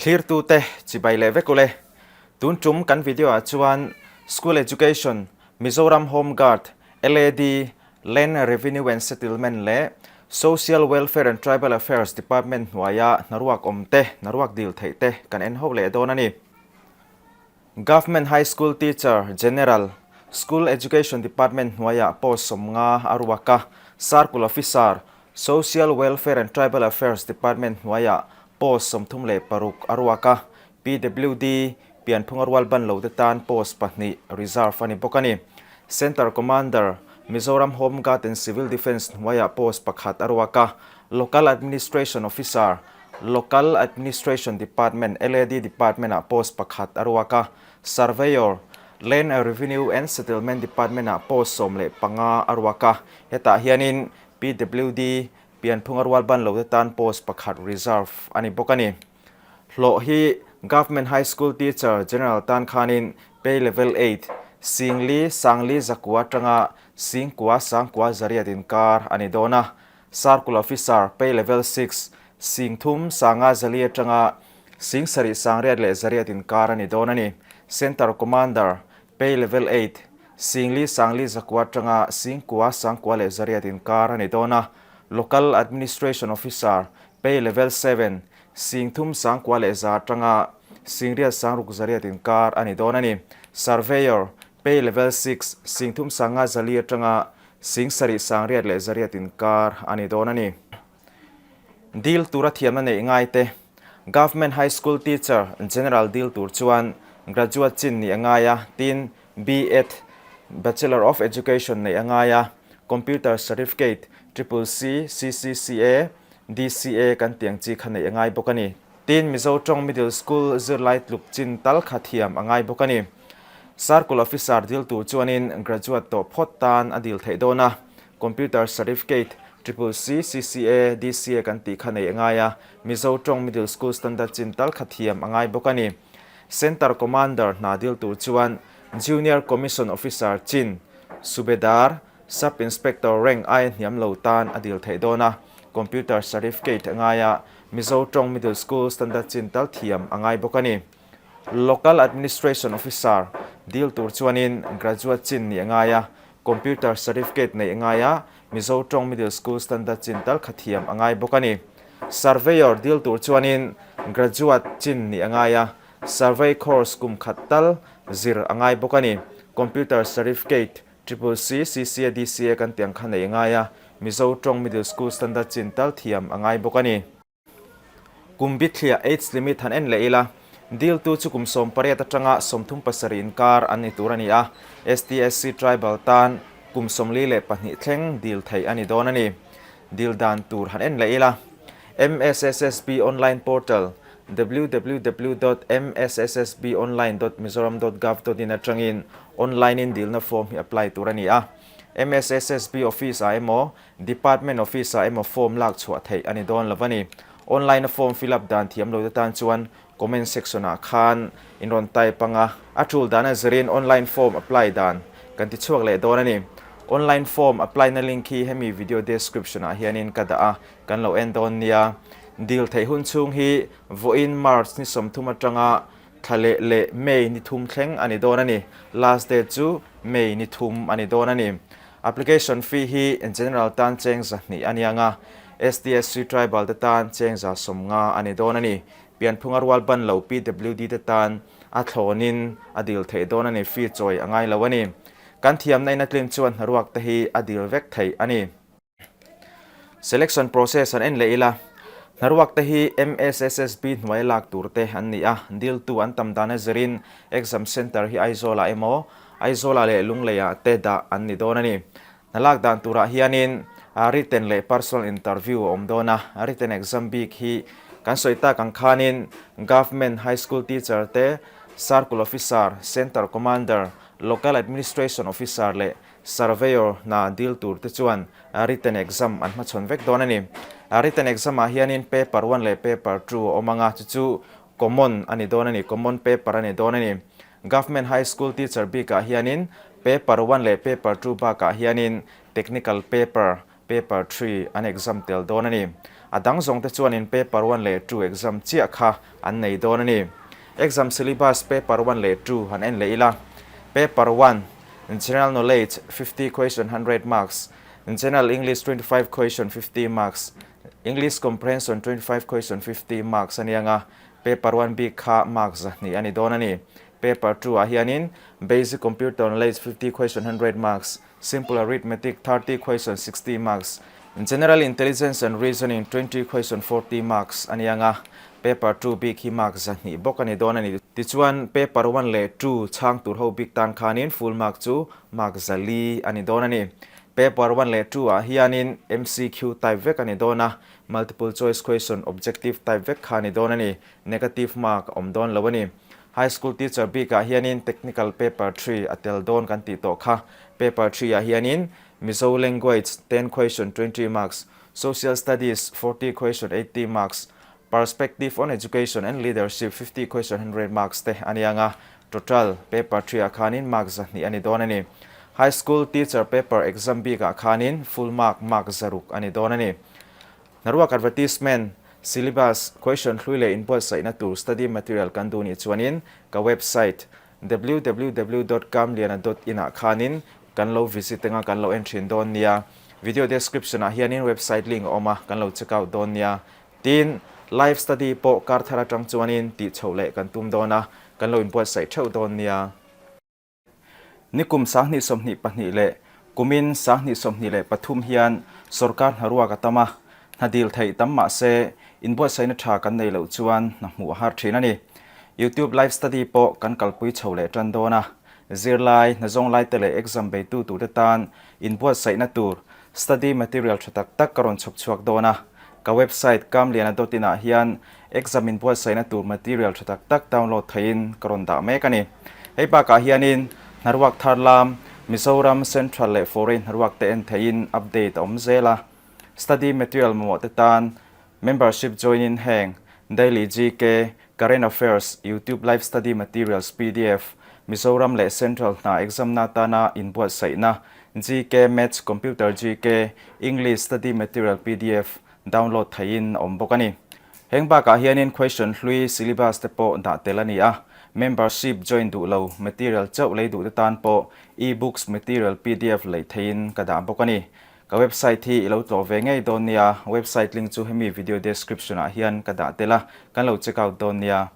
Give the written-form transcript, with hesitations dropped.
Thlirtute chibai leh vek ule. Tun tum kan video ah chuan School Education, Mizoram Home Guard, LAD, Land Revenue and Settlement leh Social Welfare and Tribal Affairs Department hnuaia hnaruak awm te, hnaruak dil theih te kan en ho leh dawn a ni. Government High School Teacher, General, School Education Department hnuaiah post 50 a ruak a, Circle Officer, Social Welfare and Tribal Affairs Department hnuaiah post 36 a ruak a, PWD, pianphunga rual ban lote tan post pahnih reserve a ni bawk a ni. Centre Commander, Mizoram Home Guard and Civil Defence hnuaiah post pakhat a ruak a, Local Administration Officer, Local Administration Department, LAD, Department-ah post pakhat a ruak a, Surveyor, Land Revenue and Settlement Department-ah post 15 a ruak a, hetah hianin PWD, pianphunga rual ban lote tan post pakhat reserve a ni bawk a ni. Hlawh hi Government High School Teacher General tan khanin Pay Level Eight, 4000 400 atanga 9900 900 inkar a ni dawn a, Circle Officer, Pay Level Six, 3500 400 atanga 7600 leh 800 inkar a ni dawn a ni. Centre Commander, Pay Level Eight, 4900 atanga 9900 leh 800 inkar a ni dawn a. Local Administration Officer, Pay Level Seven, 3900 leh 100 atanga 8600 inkar a ni dawn a ni. Surveyor, Pay Level Six, 3500 atanga 7600 leh 800 inkar a ni dawn a ni. Dil tura thiamna neih ngai te, Government High School Teacher General dil tur chuan Graduate chin nih a ngai a, tin B.Ed, Bachelor of Education neih a ngai a, Computer Certificate, Triple C, CCCA, DCA kan tih ang chi kha neih a ngai bawk a ni. Tin, Mizo tawng Middle School zirlai tluk chin tal kha thiam a ngai bawk a ni. Circle Officer dil tur chuanin Graduate tawh phawt tan a dil theih dawn a, Computer Certificate, Triple C, CCA, DCA kan tih kha nei a ngai a, Mizo tawng Middle School Standard chin tal kha thiam a ngai bawk a ni. Centre Commander hna dil tur chuan Junior Commission Officer chin, Subedar, Sub Inspector rank aia hniam lo tan a dil theih dawn a, Computer Certificate a ngai a, Mizo tawng Middle School Standard chin tal thiam a ngai bawk a ni. Local Administration Officer dil tur chuanin Graduate chin nih a ngai a, Computer Certificate neih a ngai a, Mizo tawng Middle School Standard chin tal kha thiam a ngai bawk a ni. Surveyor dil tur chuanin Graduate chin nih a ngai a, Survey course kum khat tal zir a ngai bawk a ni. Computer Certificate, Triple C, CCA, DCA kan tih ang kha neih a ngai a, Mizo tawng Middle School Standard chin tal thiam a ngai bawk a ni. Kum bithliah age limit han en leh ila, diltu chu kum 18 atanga 37 inkar an ni tur a ni a, STSC Tribal tan kum 42 thleng dil theih a ni dawn a ni. Dil dan tur han en leh ila, MSSSB online portal www dot msssbonline dot mizoram dot gov dot in atangin online in dilna form hi apply tur a ni a. MSSSB office ah emaw Department office ah emaw form lak chhuah theih a ni dawn lo a ni. Online a form fill up dan thiam lo te tan chuan comment section ah khan in rawn type anga a tul dan a zirin online form apply dan kan ti chhuak leh dawn a ni. Online form apply na link hi hemi video description ah hianin ka dah a, kan lo en dawn nia. Dil theih hun chhung hi vawiin March ni 30 atanga thla leh leh May ni thum thleng a ni dawn a ni. Last date chu May ni thum a ni dawn a ni. Application fee hi General tan cheng 200 a ni ang a, STSC Tribal te tan cheng 150 a ni dawn a ni. Pianphunga rual ban lo PWD te tan a thlawnin a dil theih dawn a ni, fee chawi a ngai lo a ni. Kan thiamna in a tlin chuan hnaruak te hi a dil vek theih a ni. Selection process an en leh ila, hnaruak te hi MSSSB hnuai lak tur te an ni a, diltu an tam dan a zirin exam centre hi Aizawlah emaw, Aizawlah leh Lungleiah te dah an ni dawn a ni. Hna lak dan turah hianin written leh personal interview a awm dawn a, written exam bik hi kan sawi tak ang khanin Government High School teacher te, Circle Officer, Centre Commander, Local Administration Officer leh Surveyor hna dil tur te chuan written exam an hmachhawn vek dawn a ni. Written exam ah hianin paper one leh paper two a awm ang a, chu chu common a ni dawn a ni, common paper a ni dawn a ni. Government High School teacher bikah hianin paper one leh paper two bakah hianin technical paper, paper three an exam tel dawn a ni. A dang zawng te chuanin Paper one leh two exam chiah kha an nei dawn a ni. Exam syllabus Paper one leh two han en leh ila. Paper one, General Knowledge 50 question 100 marks, General English 25 question 50 marks, English Comprehension 25 question 50 marks a nia nga, Paper one bik kha mark 200 a ni dawn a ni. Paper two ah hianin Basic Computer Knowledge 50 question 100 marks, Simple Arithmetic 30 question 60 marks, General Intelligence and Reasoning 20 question 40 marks a nia nga, Paper two bik hi mark 200 bawk a ni dawn a ni. Tichuan Paper one leh two chhang tur ho bik tan khanin full mark chu mark 400 a ni dawn a ni. Paper one leh two ah hianin MCQ type vek a ni dawn a, multiple choice question objective type vek kha a ni dawn a ni. Negative mark a awm dawn lo a ni. High school teacher bikah hianin technical paper three a tel dawn kan tih tawh kha. Paper three ah hianin Mizo language ten question 20 marks, Social studies 40 question 80 marks, Perspective on education and leadership 50 question 100 marks te a nia nga. Total paper three ah khanin mark 200 a ni dawn a ni. High school teacher paper exam bikah khanin full mark mark 600 a ni dawn a ni. Hnaruak advertisement, syllabus, question hlui leh inbuatsaihna tur study material kan duh nih chuanin ka website www dot kamliana dot in ah khanin kan lo visit anga kan lo en thin dawn nia. Video description ah hianin website link a awm a, kan lo check out dawn nia. Tin, live study pawh kar thar atang chuanin tih chhoh leh kan tum dawn a, kan lo inbuatsaih theuh dawn nia. Nikum 2022 leh kumin 2023 hian sorkar hnaruak a tam a, hna dil theih tam mah se inbuatsaihna tha kan nei loh chuan hna hmuh a har thin a ni. YouTube live study pawh kan kalpui chho leh tan dawn a, zirlai, hna zawng laite leh exam beitu turte tan inbuatsaihna tur study material tha tak tak ka rawn chhawp chhuak dawn a. Ka website kamliana dot in ah hian Exam inbuatsaihna tur material tha tak tak download theihin ka rawn dah mek a ni. Hei bakah hianin hnaruak thar lam, Mizoram, Central leh Foreign hnaruak te en theihin update a awm zel a. Study material mamawh te tan membership join in heng, Daily GK, Current Affairs, YouTube Live Study Materials pdf, Mizoram leh Central hna exam na atana inbuatsaihna, GK, Maths, Computer GK, English Study Material pdf, Download theihin a awm bawk a ni. Heng bakah hianin question hlui syllabus te pawh dah tel a ni a, membership join duh lo material chauh lei duh te tan pawh e-books material pdf lei theihin ka dah bawk a ni. Ka website hi i lo tlawh ve ngei dawn nia, website link chu hemi video description ah hian ka dah tel a, kan lo check out dawn nia.